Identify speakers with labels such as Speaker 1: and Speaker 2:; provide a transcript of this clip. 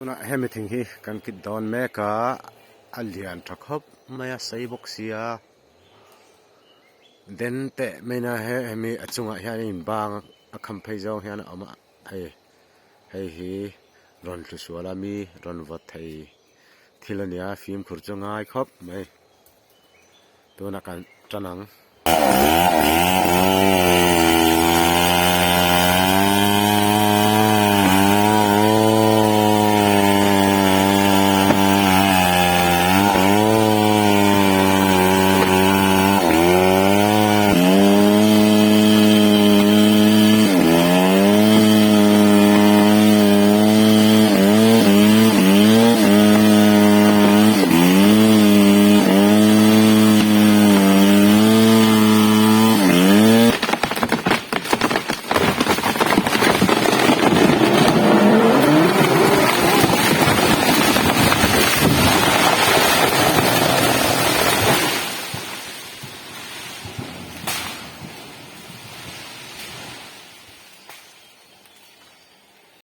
Speaker 1: Tunah hemi thing hi kan kit dawn mek a, a lian tha khawp mai a sei bawk sia den teh mai na he hemi a chungah hian a inbang a kham phei zawng hian a awm a hei hei hi rawn thlu sual a mi rawn vawt thei thil a nia fimkhur chu ngai khawp mai tunah kan tan ang.